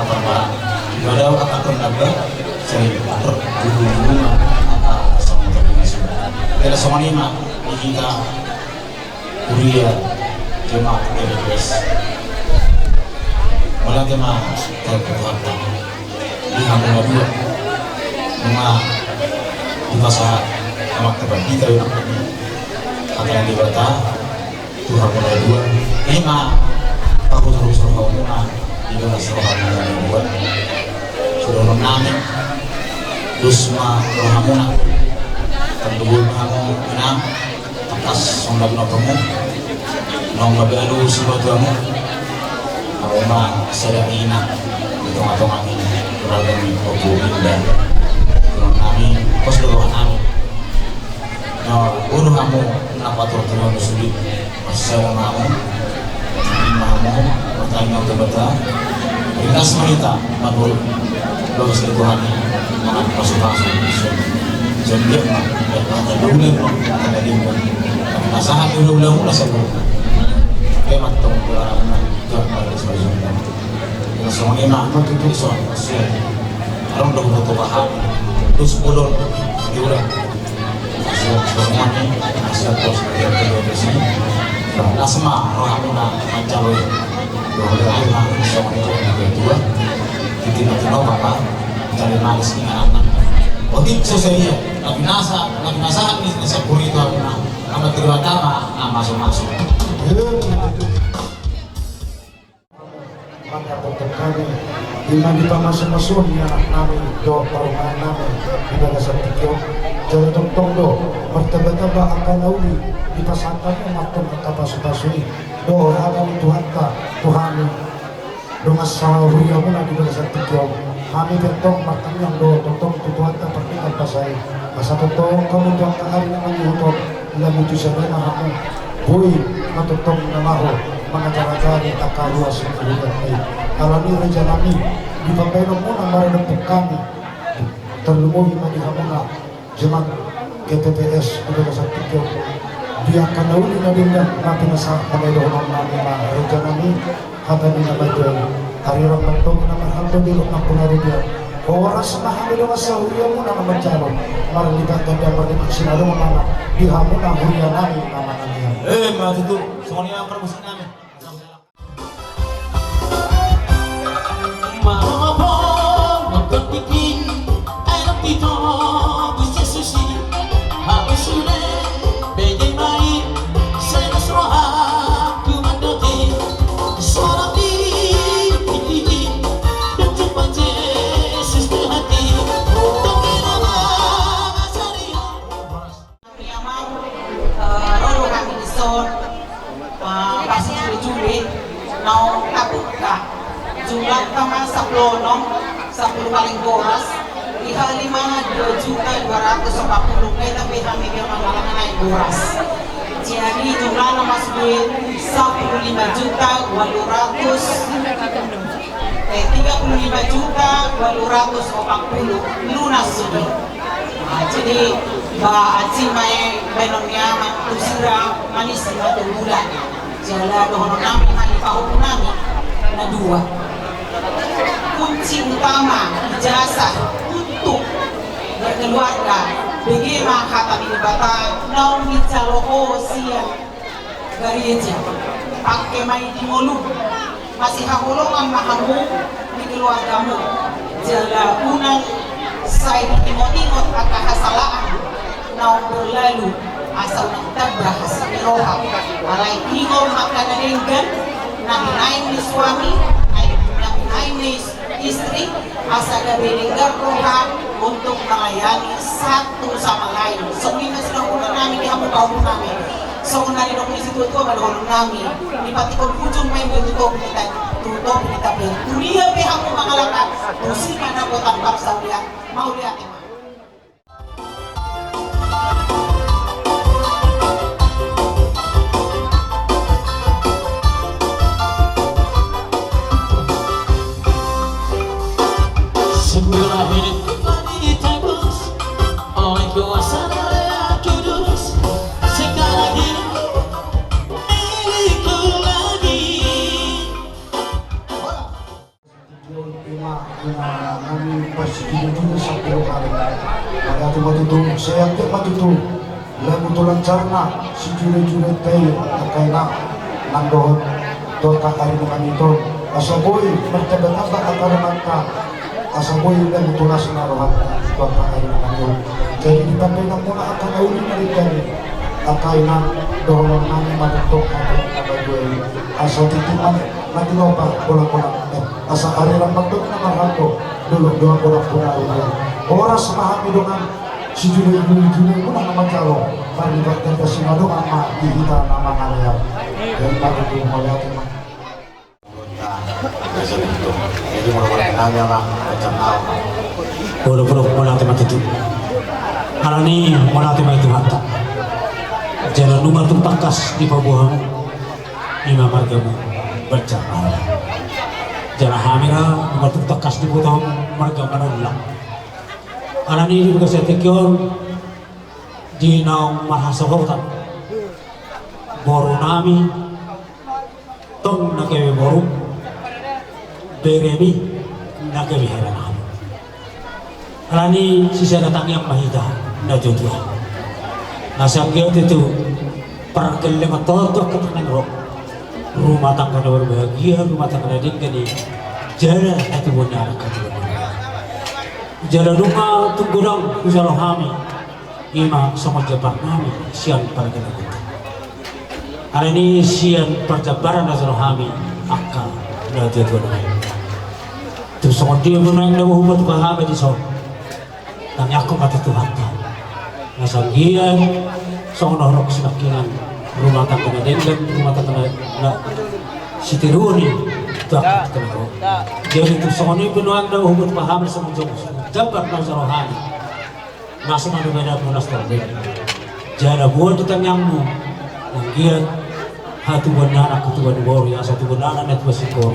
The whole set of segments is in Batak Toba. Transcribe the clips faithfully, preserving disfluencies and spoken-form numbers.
angka parmaraan. Iba dao angka tondang ba, sering atur dulu-dulu ma angka songon tadi masuk. Kira songon i ma di hita huria jemaat G P P S. Mauliate ma tu Tuhanta di hamu na dua. Nunga dipasahat Amanta Pandita i nang hata ni Debata tu hamu na dua. I ma pahusur-husur hamuna di bagas rohamuna na dua. Sude dohonon nami, dos ma rohamuna. Tarlumobi ma hamu inang. Tangkas songon na binotomu, naung mabalu sibatuamu. Hamu ma sada ina di tonga-tonga ni keluarga ni Ompu Indah. Dohonon nami, pos do roha nami. Na boru hamu na patur-turon do sude. Marsada ma hamu. Ima hamu, martangiang tu Debata. Ringkas ma hita, manurut bagas ni Tuhan i, mangan pasu-pasu. Jadi dia ma, dia ma, dia ma, dia ma. Tapi pasahat dia, dia ma, dia ma. Dia ma tong, dia ma, dia ma. Dia songon i ma, dia songon i. Adong do huboto bahat. Terus bolon, dia udah. Las ma rohamuna manjalo i. Dohonon nami ma songon i, tua-tua. Titi na tinopa ma, cari manis inganan. Otik so sadia, na binasa, na binasahan ni na sampur i tu hamuna. Amanta Debata ma na maso-maso. Manghatai hami, di na dipamaso-maso ni anak nami dohot parumaen nami di bagasan tingki on. Jala tongtong do martamba-tamba angka na uli dipasahat hami, ma tong angka pasu-pasu i dohot hata ni Tuhanta tu hami dongan sahuriamuna di bagasan tingki on. Hami pe tong martangiang do tongtong tu Tuhanta Pardenggan Basa i, asa tongtong hamu tu angka ari na mangihut on. Lamu tu sada ma hamu, boi ma tongtong na laho mangajar-ajari angka ruas ni huriamu i. Alani i raja nami, di pambahenanmuna maradophon hami, tarlumobi ma di hamuna jemaat G P P S di bagasan tingki on, di angka na uli na denggan na pinasahat, manghatai dohonon nami ma raja nami. Hata ni na matua i, ari rap mantong na marhalto, dilok na puna rupiah. Horas ma hami dongan sahuriamuna na manjalo, marlipat ganda marlipat sinadong ma na di hamuna huria nami na manangiang. Ima tutu, songon i ma parmusik nami. Hami amang, eh, ro do hami dison, eh, pasujule-jule, naung tabuka jumlahta ma sampulu onom, sampulu kaleng boras, di halimana dua juta dua ratus opat pulu, nunga ditambai hami di amang na naeng boras. Jadi jumlahna ma sude sampulu lima juta ualu ratus, eh, tiga puluh lima juta ualu ratus opat pulu, lunas sude. Ah, jadi, ba, aji ma i bahenon ni amang tu sira manisi ma tu bulan. Jala dohonon nami ma di pahompu nami na dua. Kunci utama ijazah untuk berkeluarga, bege ma hata ni Debata naung dijalo ho sian gareja, pangke ma i di ngolum. Masihaholongan ma hamu di keluargamu, jala unang sai diingot-ingot angka hasalaan naung berlalu, asa unang tamba hasahit ni roha. Alai tingor ma angka na denggan, na binahen ni suami, na binahen ni istri, asa gabe denggan roha untuk melayani satu sama lain. Songon i ma sidohonon nami di hamu pahompu nami. Songon na nidok ni situatua ma dohonon nami, dipatikon ujung ma i tu topi ni ta-, tu topi ni tapian. Huria pe hamu mangalangka, tu singa na botan bangsa ulian. Mauliate ma. Lagu tu lancarna sijurejurenta i, angka inang, nang dohot tu angka ari ni hami on, asa boi martambatamba angka donganna, asa boi lagu tu las ni rohanta tu angka ari ni hami on. Jadi dipandai nang muna angka na uli na denggan i, angka inang, dohonon nami ma tongtong hata na badia i, asa tintin ma na tinopa bolangbolangna, asa arerang mandok na marhanggo, dolok do anggo na puna i. Horas ma hami dongan, sijurejurejure muna na manjalo, marlipat ganda simadongan ma di hita na mangalehon. Jadi, mauliate ma. Olo, olo, mauliate ma tutu. Alani, mauliate ma i Tuhanta. Jala nunga tung tangkas dipaboa hamu, i ma margamu Banjar Nahor. Jala hami ra nunga tung tangkas diboto hamu marga Manullang. Alani di bagasan tingki on, di naung marhasohotan, boru nami, tong na gabe boru, bere ni na gabe hela nami. Alani sisada tangiang ma hita na tuatua. Asa anggiat tutu pargellengon tohot tu angka tingki na ro, rumah tangga na berbahagia, rumah tangga na denggan i, jala hatubuan ni anak, hatubuan ni anak. Jala nunga tung godang hujalo hami, i ma songon jambar nami sian pargellengon. Alani sian parjambaran na hujalo hami angka na tuatua nami. Tung songon dia ma nuaeng na boi hupasahat hami dison. Tangiangkon ma tu Tuhanta, asa anggiat songon na hurang sinangkingan, rumah tangga na denggan, rumah tangga na, na sitiruon i tu angka tingki na ro. Jadi tung songon i ma nuaeng na boi hupasahat hami songon jambar na hujalo hami. Las ma dohonon, las tongtong. Jala boan do tangiangmu, anggiat hatubuan ni anak, hatubuan ni boru, asa tubuan ni anak na tubuan singkoru.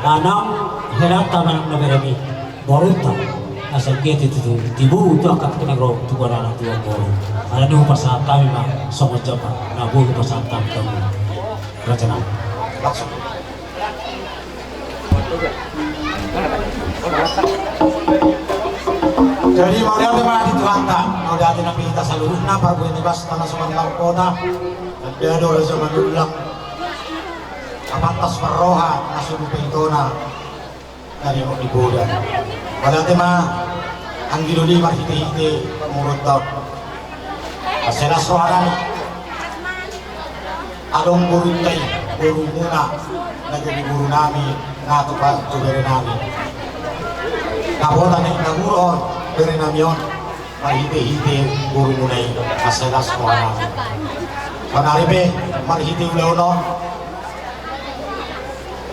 Nang helanta manang na bere ni borunta, asa anggiat tutu tibu tu angka tingki na ro, tubuan anak, tubuan boru. Alani hupasahat hami ma songon jambar na boi hupasahat hami tu hamu, raja nami. Langsung. Jadi mauliate ma di Tuhanta, mauliate nang di hita saluhutna, parbue ni bas tano suman laut kota, dan dia do raja Manullang, na pantas marroha na so dumpe itona, na ringot ni poda. Mauliate ma anggi doli marhitehite murunta on. Asa las roha nami. Adong borunta i, borumuna, na jadi boru nami, na tu pa-, tu bere nami. Na bota ni na guru on, bere nami on, marhitehite borumuna i, asa las roha nami. Sonari pe, marhite ulaon on,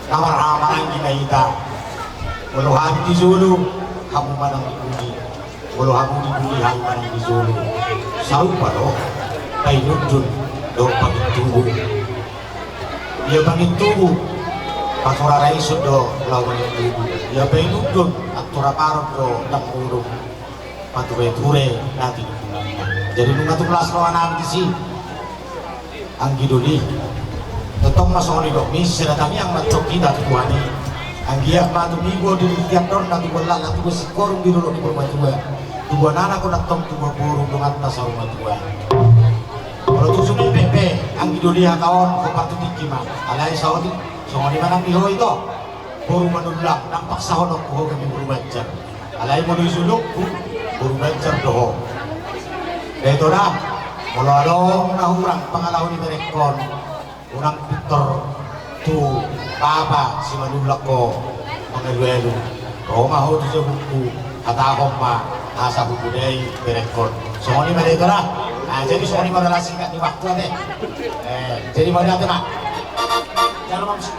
na marhahamaranggi ma hita. Molo hami di jolo, hamu manang di pudi. Molo hamu di pudi, hami manang di jolo. Sarupa do painundun dohot pangintubu. Ia pangintubu, patura raison do laho mangintubu. Ia painundun, antora paron do ndang modom patureture na tinundunanna. Jadi nunga tung las roha nami disi. Anggi doli. Tongtong ma songon i do, misa da tangiang ma tong hita tu Tuhan i. Anggiat ma tumibo di tiandorna, tubuan laklak, tubuan singkoru di dolok ni boru matua. Tubuan anak on antong tubuan boru donganta saur matua. Molo tutu so mepet pe anggi doli hata on, hombar tu tingki ma. Alai saotik, songon i ma nang di ho ito. Boru Manullang, ndang paksahononku ho gabe boru Banjar. Alai molo di jolongku, boru Banjar do ho. Dai to da, molo adong na hurang pangalaho ni berengkon, unang pintor tu bapa si Manullang ho mangalualu. Ro ma ho tu jabungku, hatahon ma asa hupodai berengkon. Songon i ma dai to da. Ah, jadi songon i ma da, las singkat ni waktu ate. Eh, jadi mauliate ma. Jalo ma musik.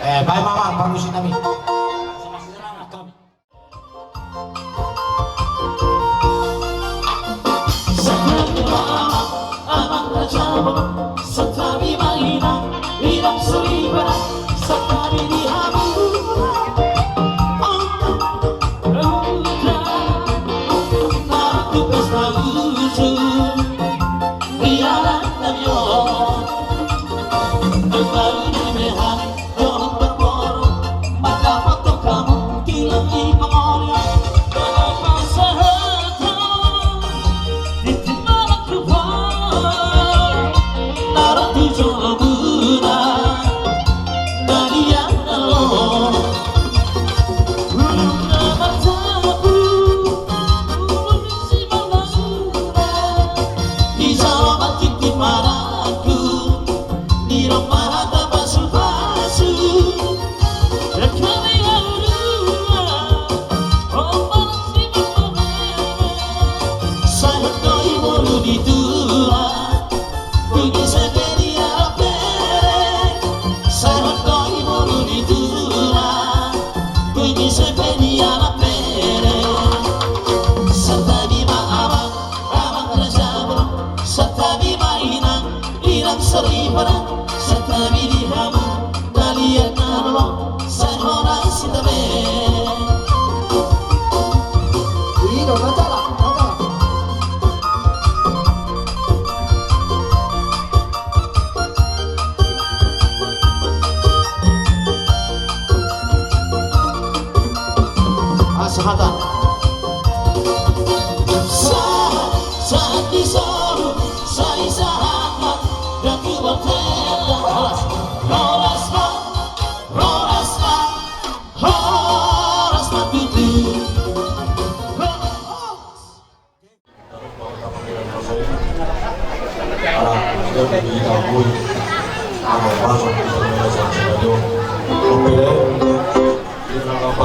Eh, baen ma, ma, parmusik nami.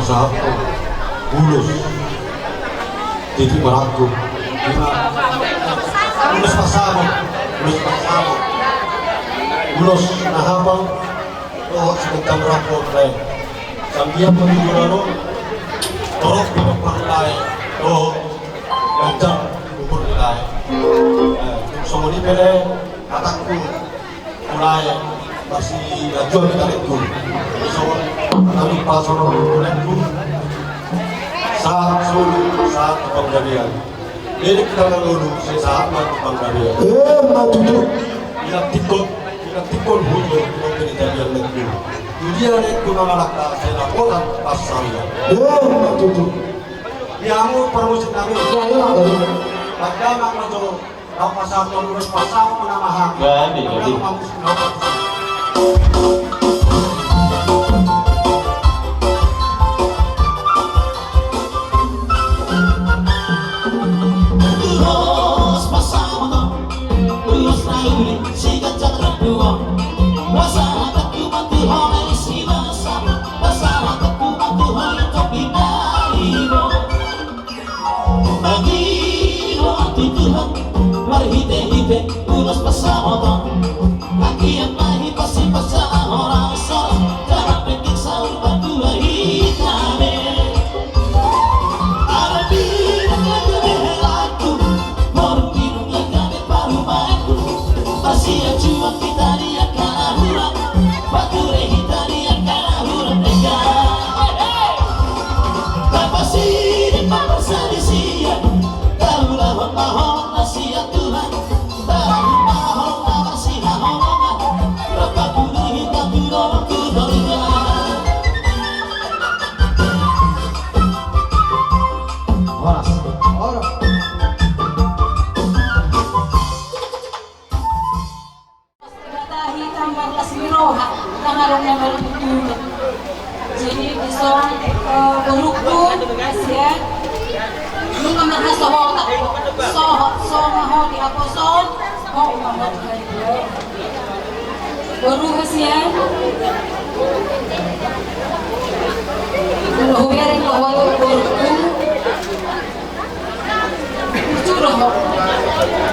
Ulos. Titik marangkup. Ulos pasamot. Ulos pasamot. Ulos na hapal. Dohot siganjang rap dohot lae. Sanggiat ma tujuan on. Torop di partai. Dohot ganjang umur di lae. Songon i pe lae hatangku. Mulai marsilanjuang di talengku. Songon hami pasahathon talengku. Sahat solu, sahat tu panggabean. Jadi kita lalu, sai sahat ma tu panggabean. Emma tutu. Inantikkon, inantikkon hujur, tu panggabean talengku. Tu dia lengku na mangalangka, sai dapotan pansarian. Emma tutu. Di hamu parmusik nami. Iya, iya, iya. Pardamang ma jo. Laho pasahat ulos pasamot ma na mahang. Jadi, jadi. Ulos pasamot, ulos na uli, siganjang rap dohot. Pasahatonku ma tu ho na di si basa, pasahatonku ma tu ho na di topi na ibo. Marhitehite ulos pasahaton, bagian ma hita sipasahora sora, jala pengkik saur matua hita be. Ala bilang lagi be helaku, baru bilang lagi be parumaenku, marsiajuan hita di angka na hurang. Pature hita di angka na hurang denggan. Tapasiding ma parsalisian, taulahon ma holong na sian Tuhan. Taulahon ma holong na marsihaholongan, rap pangulu hita tu dolok tu dolihan. Horas. Horas. Debata hita marlas ni roha, ndang adong na maruntung. Jadi dison, eh, borungku, kasian. Nunga marhasohotan. Sohot, so ma ho di haposon, ho ma ho di haliluon. Boru, kasian. Molo hubereng ho tu borungku. Jujur ho.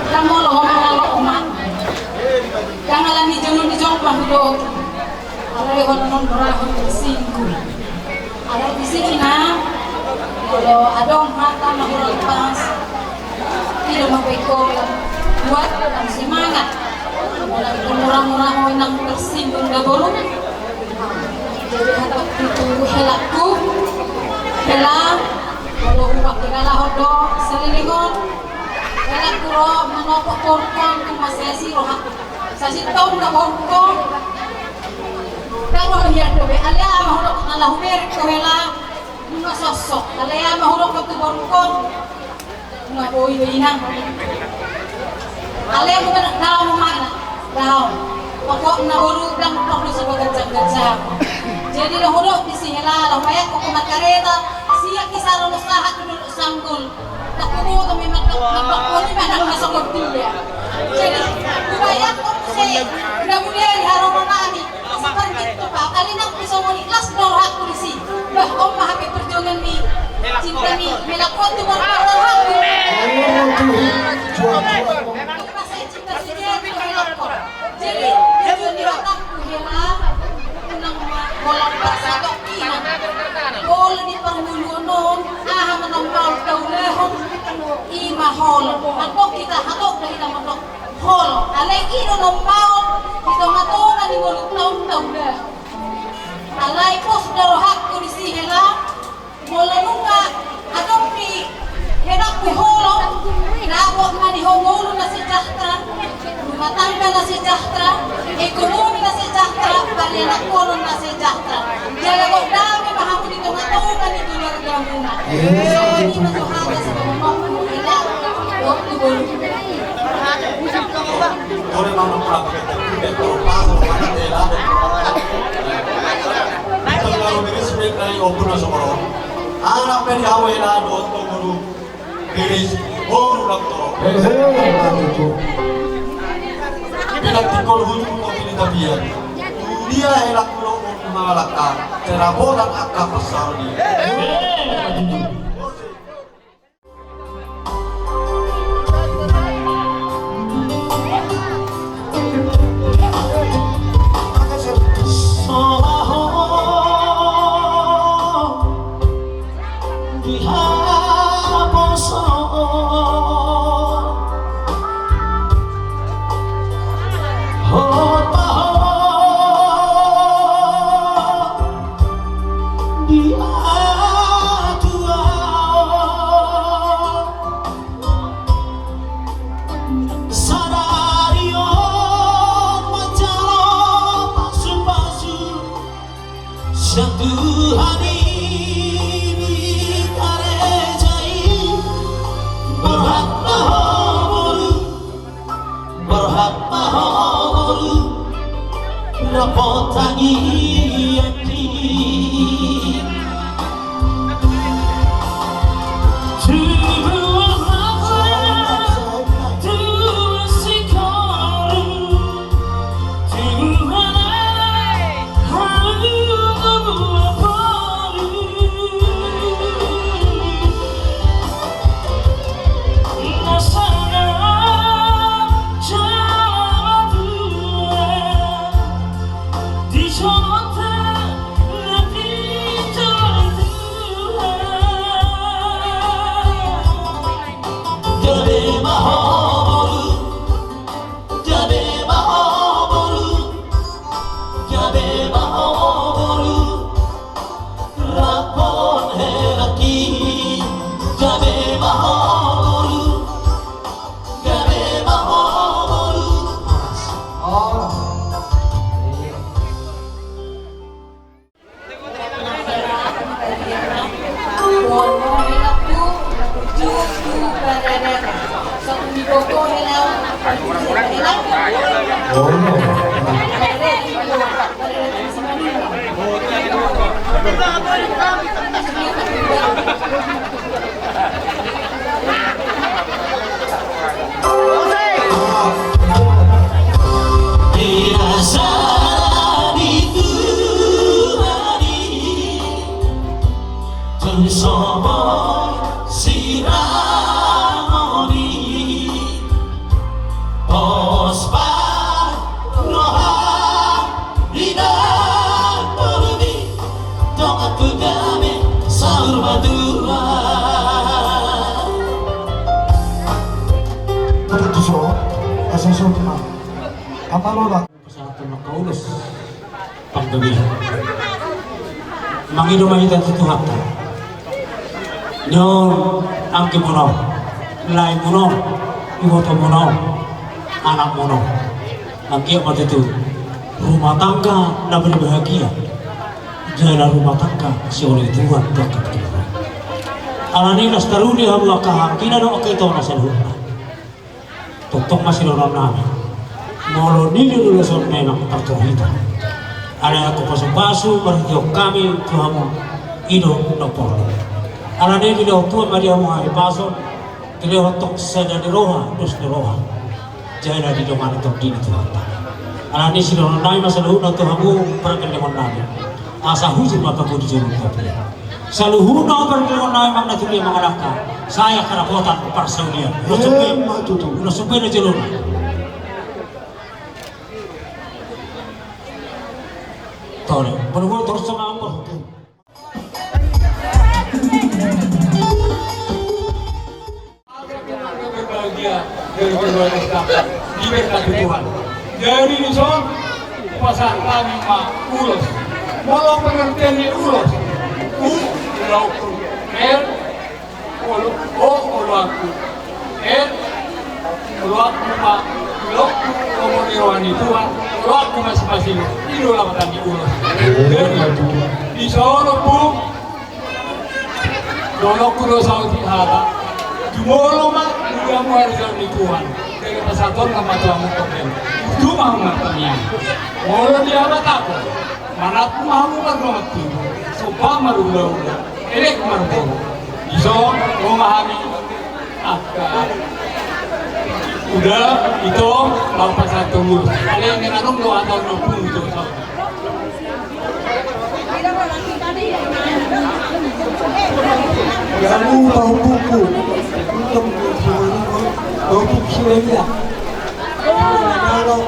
Ndang molo ho mangalok ma. Ndang alani jonok ni jonok ma hudok. Alai ho annon borahon singgul. Alai di sini na, molo adong hata na hurang pas, i do ma pekol buat na semangat. Molo murah-murah ho nang tersinggung da boru. Jadi hatangku tu helangku, hela, molo hupakehalahon do saleleng on, helangku, ro manopot borungkon tu masesi rohangku. Sasintongna borungkon. Ndang ro nian dope, alai aha ma hudok na laho hubereng ho hela, nunga sossok, alai aha ma hudok tu borungkon. Nga boi do inang. Alai muna daong ma na. Daong. Pokokna boru ndang porlu sipaganjang-ganjang. Jadi laho hudok di si hela, laho hupaihut ho ma kareta, sian Kisarombo sahat tu Dolok Sanggul. Ndang huboto memang, ndang, ndang, ndang, ndang, ndang, ndang, ndang, ndang. Jadi hupaihut ho muse, na mudari haroro nami. Seperti itu, Pak. Alai nang pe songon i, las do rohangku di si. Bah, on ma hape perjuangan ni cinta ni, melakon tu mor-, mor-, rohangku. Masa cinta sejati melakon. Jadi, tujuan ni rohangku hela, unang ma holan parsatongkinan. Holan di parngoluon on, aha ma na maol taulahon, i ma holan. Antong hita hatop do hita mandok. Holan, alai i do na maol di tonga-tonga ni ngolunta on taulahon. Alai pos do rohangku di si hela, molo nunga adong di helangku holan, dapot ma di ho ngolu na sejahtera, rumah tangga na sejahtera, ekonomi na sejahtera, parianakhonon na sejahtera. Jala gok dame ma hamu di tonga-tonga ni keluargamuna. Songon i ma jo hata sidohononku hela, dohot tu borungku. Anak pe di hamu hela dohot tu boru. Beres, boru doktor. Hehe, betul. Pinantikkon hujur kopi di tapian. Tu Dia hela kulo on mangalangka, tera bodan angka pasal dia. Di haposo, ho paho di atua, sadari on manjalo pasupasu. Sian Tuhan i di karejo i, borhat ma ho boru, borhat ma ho boru, dapot tangiang i. Gabe ma ho boru, gabe ma ho boru, gabe ma ho boru, rapon helangki, gabe ma ho boru, gabe ma ho boru. Pos pa roha di na tolbi, dongan tu gabe saur matua. Betul tu so, asa so ma. Apa lo lah? Pasahaton angka ulos panggabean. Mangido ma hita tu Tuhanta. Nion anggi muna, lae muna, iboto muna, anak muna. Anggiat ma tutu rumah tangga na berbahagia. Jala rumah tangga sioloi Tuhan tu angka keturunan. Alani las taruli hamu angka hangkina dohot angka ito na saluhutna. Tongtong ma sidohonon nami. Molo niluluson memang tartorhita. Alai anggo pasupasu marhitehon hami tu hamu i do na porlu. Alani dilehon Tuhan ma di hamu hahipason, dilehon tong sada ni roha, dos ni roha. Jala didongani tondi ni Tuhanta. Alani sidohonon nami ma saluhutna tu hamu pargellengon nami. Asa hujur ma pangoli jolom. Saluhutna pargellengon nami manang na tudia mangalangka, sai angka dapotan parsaulian. Ulos on pe. Emma tutu. Ulos on pe na jolo. Tore, molo molo torus sama ambo. Berbahagia dari keluarga Setapak, diberkati Tuhan. Jadi dison pasahat hami ma ulos. Molo pengertian ni ulos, u, ulaonku, er, olo, o, oloanku, er, oloanku ma, ulaonku, lomo ni roha ni Tuhan, oloanku masing-masing, i do lapatan ni ulos. Jadi dison, Ompung, dohononku do saotik hata. Jumolo ma, mulia ma harajaon ni Tuhan. Denggan pasahatonna ma tu hamu tongkin. Uju ma hamu martangiang. Molo di habatahon, manat ma hamu mardongan tubu. Somba marhula-hula. Elek marboru. Dison, ro ma hami. Angka uda, ito, laho pasahathon ulos. Alai nunga adong do hata ni ompung ito saotik. Jangan lupa hukumku. Untuk hukum Siberia. Kalau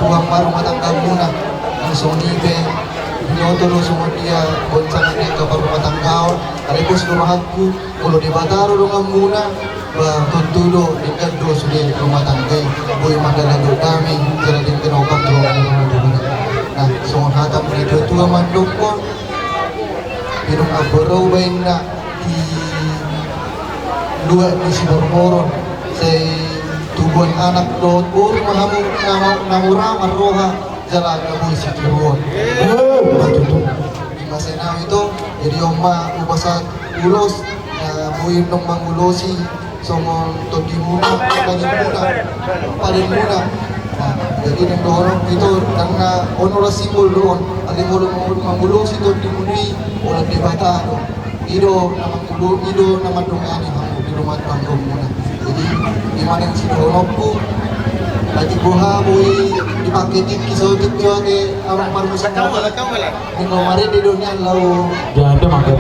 Uang marumah tangga muna, na songon i pe, binoto do songon dia goncangan ni angka parumah tangga on, ale pos do rohangku, molo Debata do dongan muna, ba tontu do, denggan do sude rumah tangga i, boi mandalago dame, jala denggan opat do. Nah, songon hata ni tua-tua mandok on, Inong amborou baenna di luat ni Sibormoron, sai tubuan anak dohot boru ma hamu na, na mura marroha jala na boi sitiruon. Eh, ma tutu. Di masa na ito, jadi on ma upasahat ulos, na boi inong mangulosi songon tondimuna, tondimuna, palemuna. Nah, jadi naeng dohonon ito, karena on olo simbol do on, ale molo mangulosi tondimuna i, oleh Debata do. I do na mangulo, i do na mandongani hamu di rumah tanggamuna. Jadi, i ma naeng sidohononku, atik boha boi dipake tingki saotik jo ate, amang marmusik. Minggu kemarin di dunia lau. Jangan dia makan.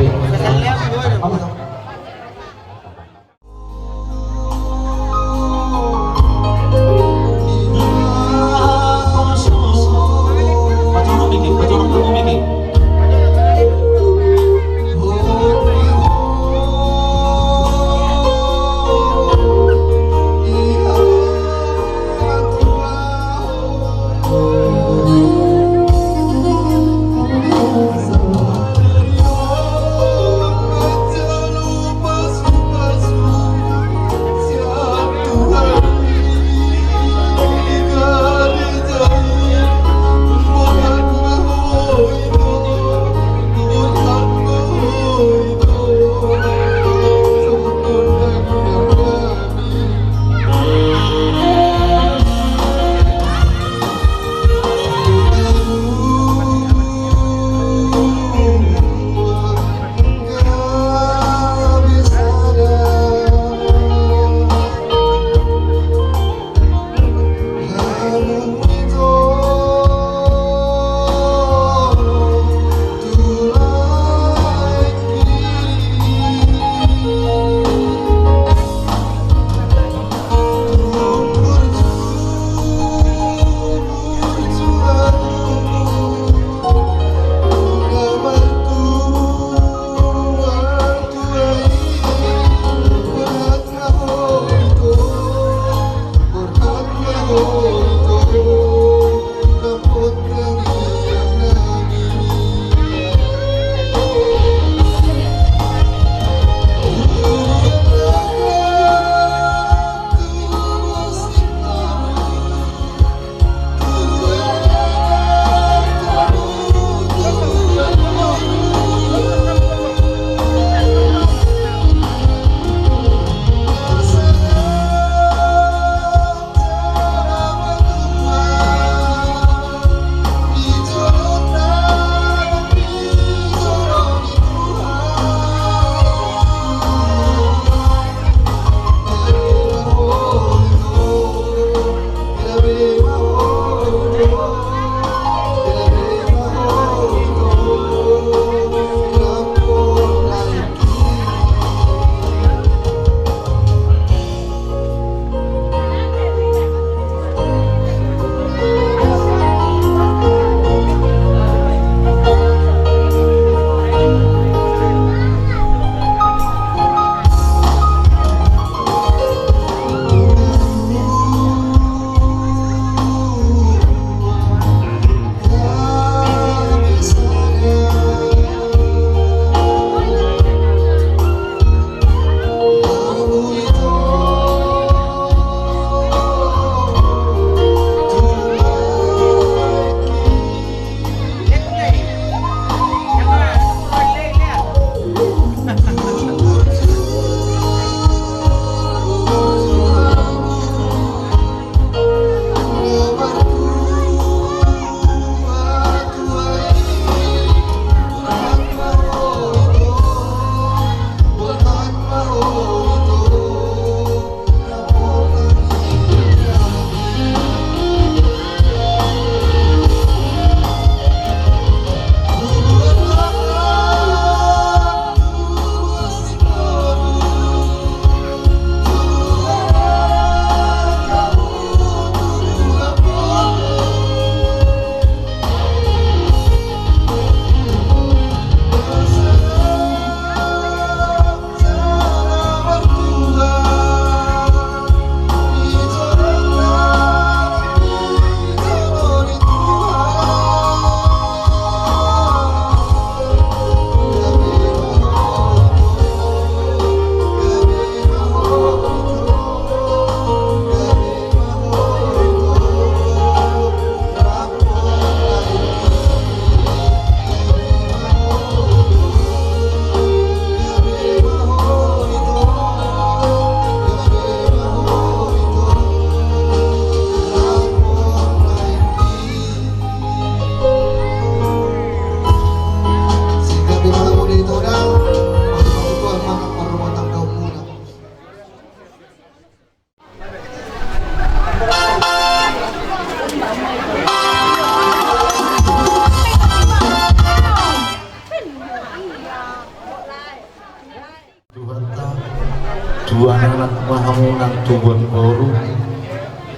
Tubuan anak ma hamu nang tubuan boru,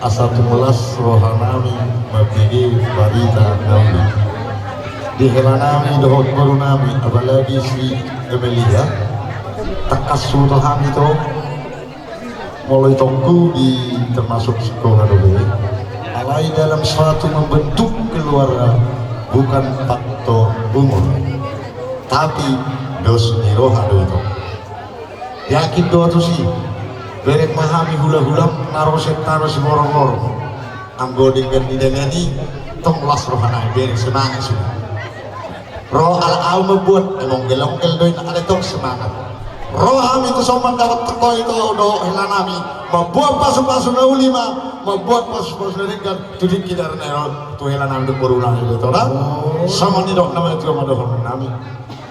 asa tung las rohanami mambege barita na uli. Di helanami dohot borunami, apalagi si Emelia, tangkas huboto hami ito, molo itongku di termasuk sikola dope. Alai dalam suatu membentuk keluarga bukan faktor umur, tapi dos ni roha do ito. Yakin do tusi, bereng ma hami hulahulam na ro sian tano Siborongborong. Anggo denggan ni dangani, tong las rohanami, bereng semangat sude. Ro ala au mambuat, emang gelonggel do i na ada tong semangat. Ro hami tu sombong dapat teko ito dohot helanami, mambuat pasupasu na uli ma, mambuat pasupasu na denggan tu tingki daerah na ro tu helanami dohot borunami do ito da. Songon i do na matua ma dohononnami.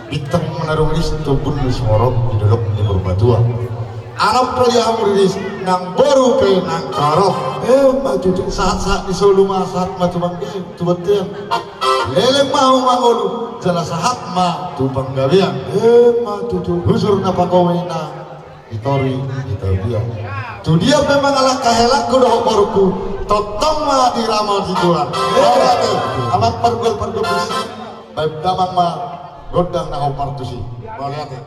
Bintang ma na rumiris tu ombun ni sumorop di dolok ni Purbatua. Anak pe di hamu riris, nang boru pe nang torop. Emma tutu. Sahat-sahat ni solu ma sahat ma tu mangge, tu bontean. Leleng ma hamu mangolu, jala sahat ma tu panggabean. Emma tutu. Hujur na pagohi na di toru, di toru dia. Tu dia pe mangalangka helangku dohot borungku, tongtong ma dirama di Tuhan. Emma tutu. Amang pargual pargubus. Baen damang ma gondang na hombar tusi. Mauliate.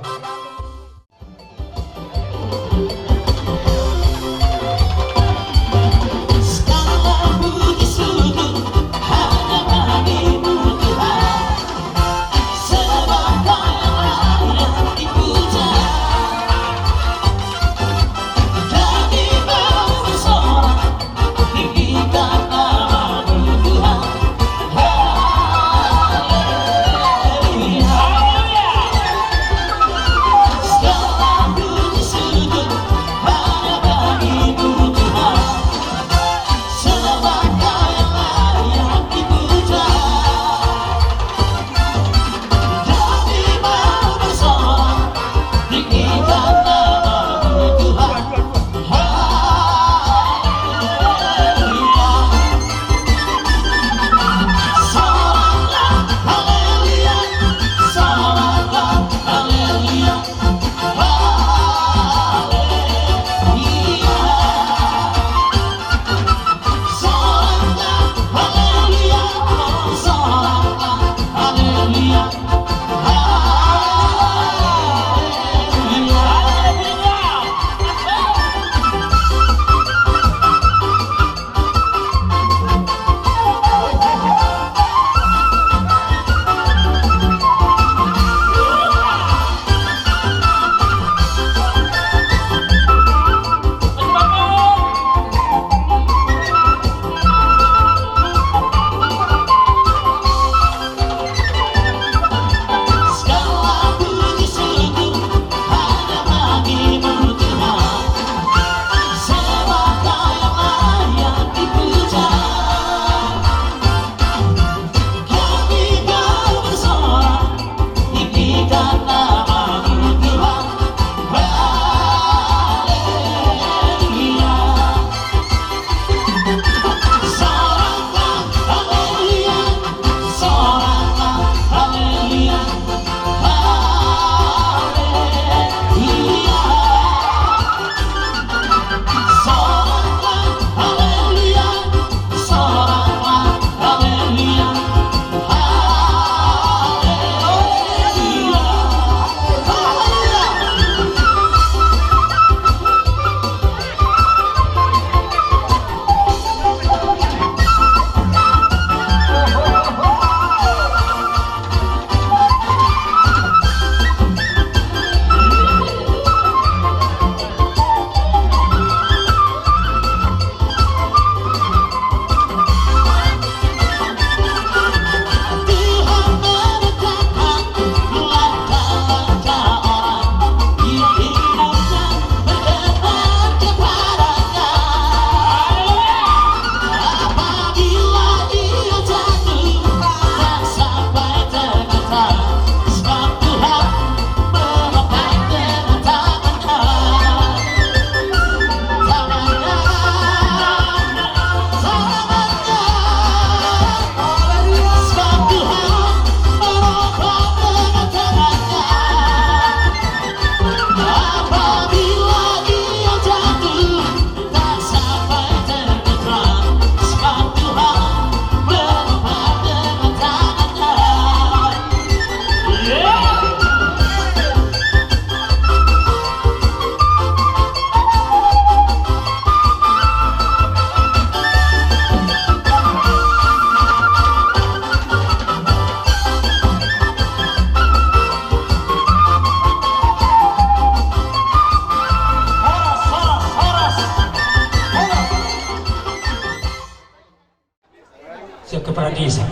Kepala desa.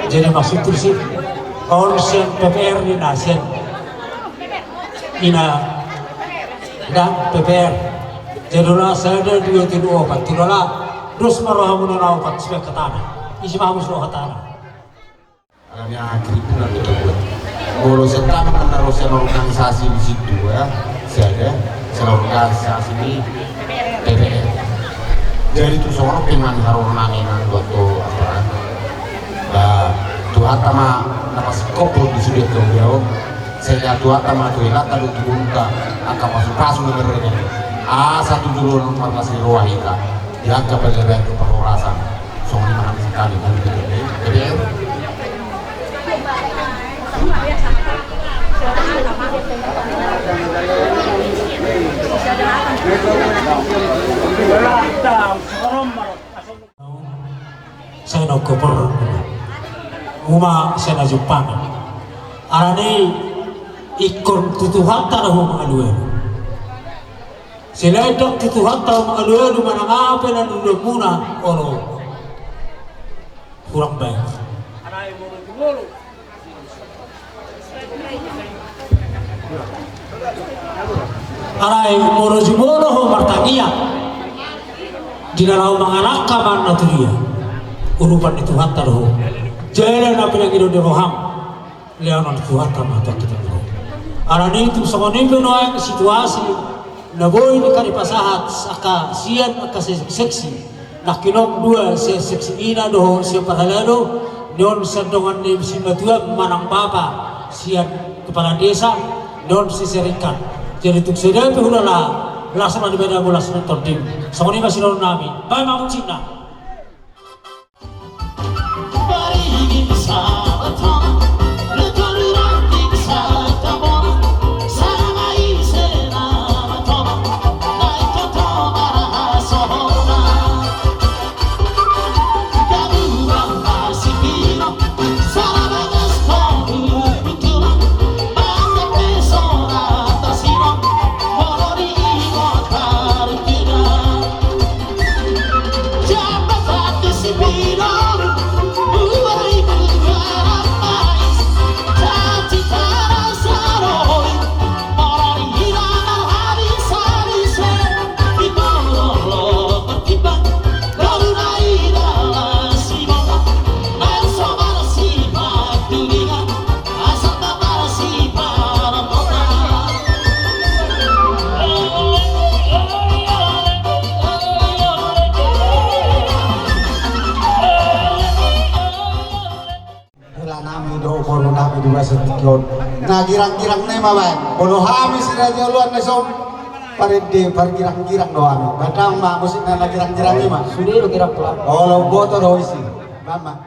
Jadi maksudhu disi, on sian P P R ni na sian ina dan P P R. Jadi ula sada dua tiga opat, tiga ula, dos ma rohamuna na opat sian hatana. Isi ma hamu sian hatana. Alani aha keributan tu tabuat. Molo sian tama na ro sian organisasi di situ ya, sian organisasi ni P P R. Jadi tu songon pe manang haroro nami nang buat tu apa? Ba Tuhanta ma na pasingkophon di sude tu dia. Sehingga Tuhanta ma tu helanta dohot tu bulungta angka pasupasu na berrenggang. Asa tu joloan marlas ni roha hita di angka pelebean tu parhorasan. Songon i ma hami sekali. Sai na hukopor uma sai na jumpang. Alani ingkon tu Tuhanta do ho mangalualu. Selain dok tu Tuhanta mangalualu manang aha pe na niluluanmuna olo hurang baen. Alai molo jumolo ho martangiang di na laho mangalangka manna tu dia, urupan ni Tuhanta do ho. Jala na pinangido ni roham. Lehonon Tuhanta ma tu angka hita. Alani i tung songon i pe nuaeng situasi na boi nangkin dipasahat angka sian angka seksi-seksi. Nangkin on dua sian seksi ina dohot sian parhalado, ni on sian dongan ni simatua manang bapa sian kepala desa, ni on siseringkan. Jadi tung sada pe hulala las ma di badamu las ma di tondim. Songon i ma sidohonon nami. Baen ma musik na. Hela nami do boru nami dua setikon. Na girang-girang nai ma baen. Boru hami si raja uluan na so. Parende pargirang-girang do hami. Baen ma musik na girang-girang nai ma. Sude do girang pula. Olo boto do isi. Mama.